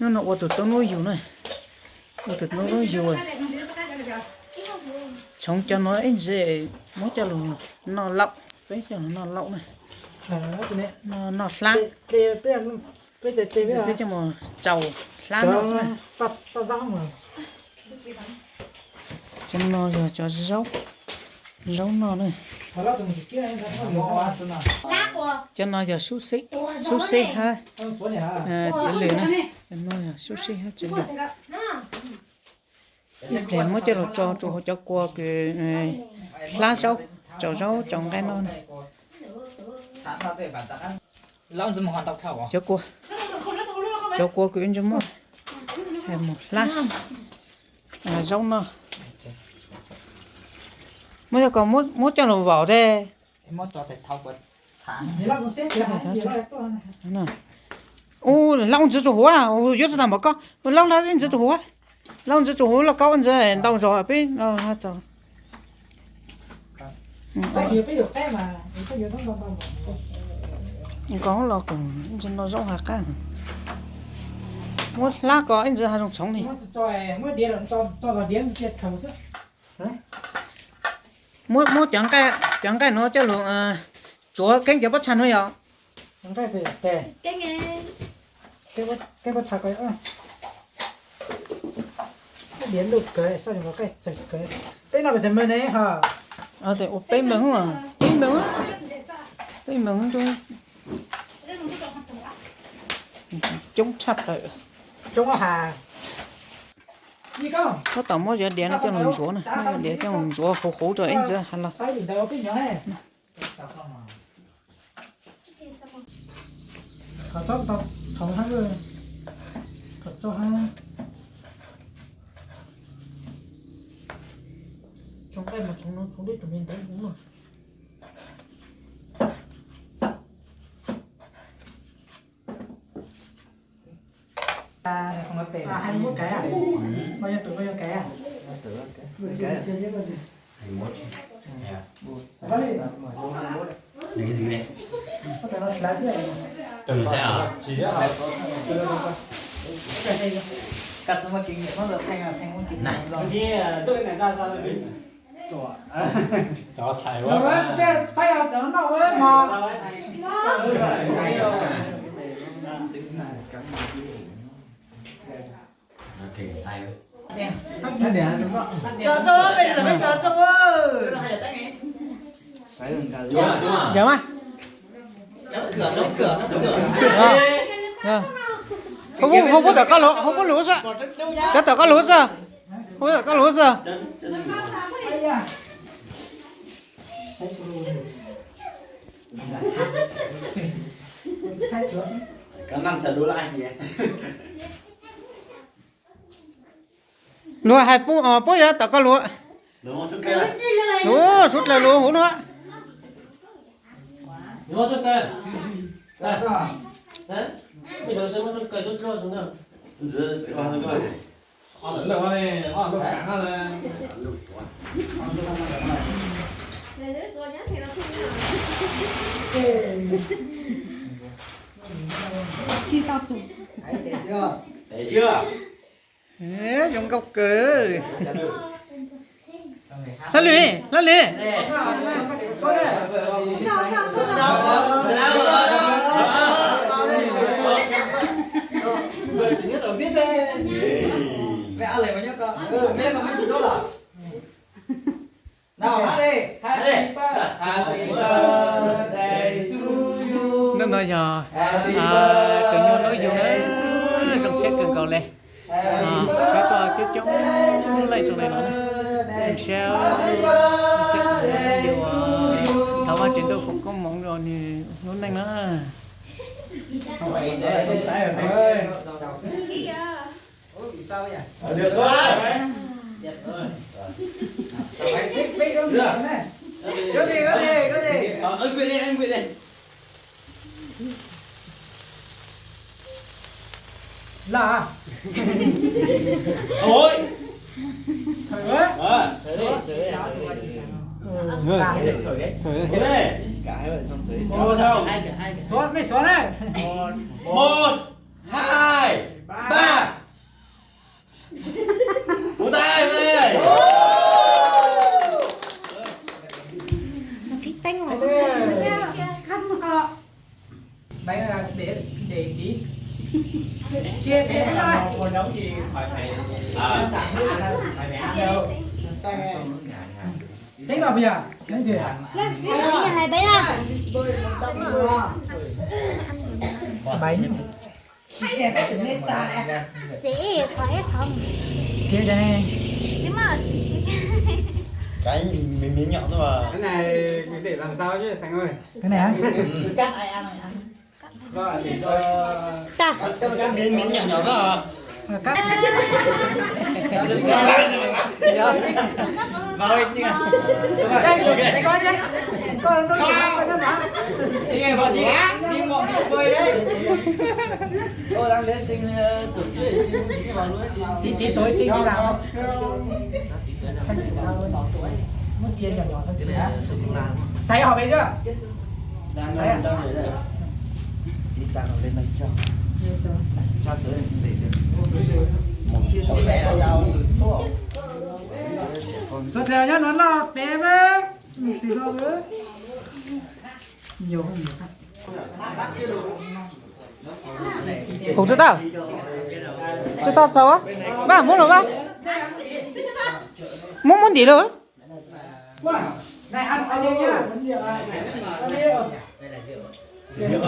Hnub no ua tus tub nub yug na, ua tus tub nub yug. Tshoov cov no ib ntsis muab coj los noj laum, peb coj los noj laum na. Noj hlab, peb coj mus tsaus hlab noj xwb. Cov no yog cov zaub, zaub noj na. Cov no yog xub xib hab txiv lws na. Cov no yog xub xib hab txiv lws. Ib pliag muab coj los tso rau hauv cov kua kws hlab zaub, tsaus zaub tsaus nqaij noj na. Cov kua, cov kua kws ib ntsis muab mus hlab zaub noj. Muab coj, muab coj los vaum thiab. Ub, laub ntxiv rau hauv, yuav tsis tau npaum koj, laub ntxiv rau hauv, laub ntxiv rau hauv lauj kaub ntxiv ntau zog peb. Nkaus los koom ib ntsis no zaub hais qab. Muab hlab ko ib ntsis hais zoo tshoob li. Muab, muab cov nqaij nuav coj lug tsuav keeb cov pob txha nuav yom. Peb noj pes tsawg meej ne? Ua peb meej, peb meej, peb meej coob tshaj plaws. Tab tom muab cov diav no coj los ntxuav na, muab cov diav coj los ntxuav huv huv rau ib ntsis hais los. Hais muab kaiv, koj yog tus koj yog kaiv. Yog mas. Hub, hub tom koj lug xwb, cov tom koj lug xwb, hub tom koj lug xwb. Luag hais puab yog tom koj lug. Suav dlawg lug huv no. Zoo nkauj kawg. Hlab lwm, hlab lwm. Hnub no yog tus nyuag hnub yug na, zoo siab kawg nkaus le. Peb tuaj coob coob leej zoo le no na, zoo siab, zoo siab tus nyuag hnub yug uas thov Vajtswv ntuj foom koob hmoov rau nws lub neej na. Suav, mej suav na. Một, hai, ba. Ua ntej. Teeb, teeb los pia, teeb pia. Bảy. Xí, thov ib thov. Xí đây. Xí mà, xí. Cái miếng miếng nhọn thôi mà. Cái này mình để làm rau chứ Sành ơi. Cái này hả? Cắt ai ăn này ăn. Cắt. Cái miếng miếng nhọn nhọn đó hả? Cắt. Vào đây Trinh à. Đây, đây, coi chứ. Coi nó. Trinh ơi, vào đi. Đi một bơi đấy. Tôi đang lên Trinh, ờ, tổ chức Trinh vào luôn Trinh. Tí, tí tối Trinh đi làm. Muốn chia nhỏ nhỏ thôi Trinh. Sấy hộp về chưa? Sấy à? Đi ra rồi lên đây cho. Cho tớ để được. Một chiếc hộp bé là tao. Sốt lèo nhá, nó no bé với. Chứ mình tùy lo với. Nhiều hơn nhiều khác. Ủa, tụi tao, tụi tao sao á? Bác muốn rồi bác. Muốn, muốn gì rồi? Rượu. Rượu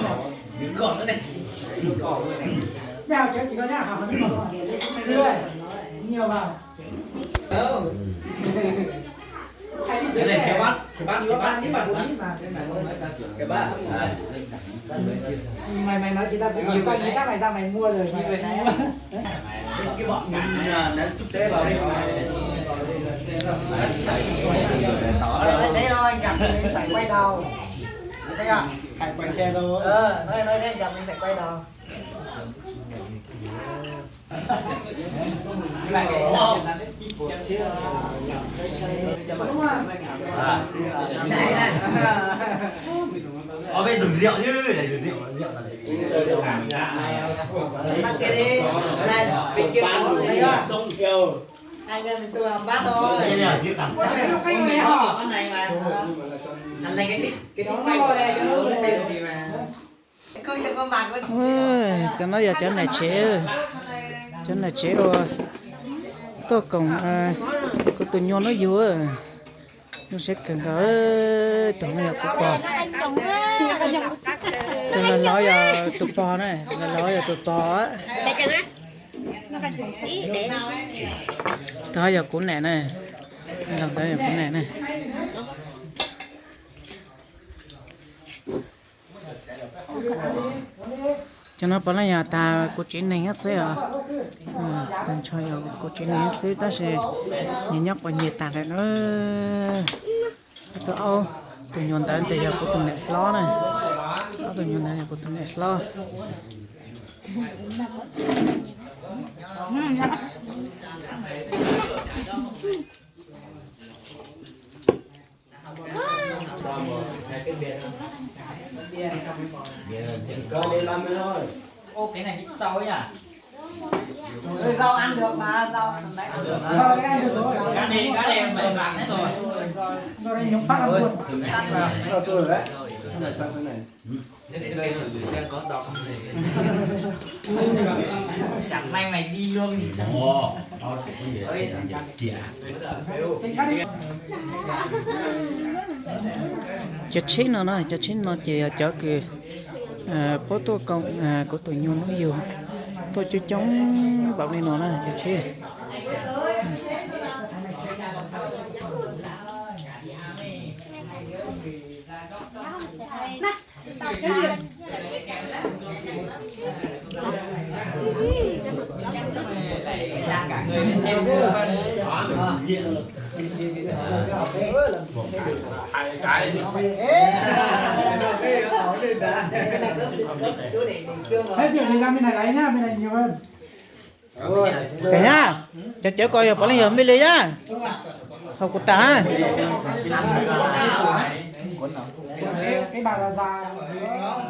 còn nữa này. Rượu còn nữa này. Nhiều vào. Cái này cái bát, cái bát, cái bát, cái bát. Cái bát. Mày, mày nói thì tao cũng nhiều con, cái bát này sao mày mua rồi mày mua. Cái bọn mình, à, ném xúc xếp vào đi. Nói thế thôi, anh Cặp, mình phải quay đầu. Thấy chưa? Phải quay xe thôi. Ờ, nói, nói thế anh Cặp, mình phải quay đầu. Ôi, biết dùng rượu chứ, để dùng rượu, rượu là gì? Bắt kia đi. Này, bên kia có, thấy chưa? Hai anh em mình tua làm bát thôi. Đây là rượu đằng sau. Cái này mà. Thằng này cái đít, cái đít quay. Cái gì mà. Ui, cov no yog cov niam tsev, cov niam tsev uas tuaj koom kuv tus nyuag hnub yug. Zoo siab kawg nkaus, tus no yog kuv pog. Tus laus laus yog tus pog na, tus laus laus yog tus pog. Tus no yog kuv niam na, tus no yog kuv niam na. Cov no puav leej yog tas kuv tsev neeg xwb os. Tag nrho yog kuv tsev neeg xwb tab sis nyias nyob quas nyias tas lawm na. Tus aub, tus nyuag ntawd ces yog kuv tus niam hlob na. Ob tus nyuag ntawd yog kuv tus niam hlob. Ô, cái này bị sâu ấy nhỉ? Rau ăn được mà, rau ăn được. Cá này, cá này mày làm hết rồi. Rau đây nhóm phát ăn luôn. Ăn mà. Ăn rồi, ăn rồi, ăn rồi. Chẳng may mày đi luôn thì sao? Cov tsheb no no, cov tsheb no ces yog cov kws puab tuaj koom kuv tus nyuag hnub yug, tuaj coob coob npaum li no na cov tsheb. Hái rượu thì ra bên này lấy nhá, bên này nhiều hơn. Txiv na, cov cawv ko yog puav leej yog mej li na. Haus kuv tas.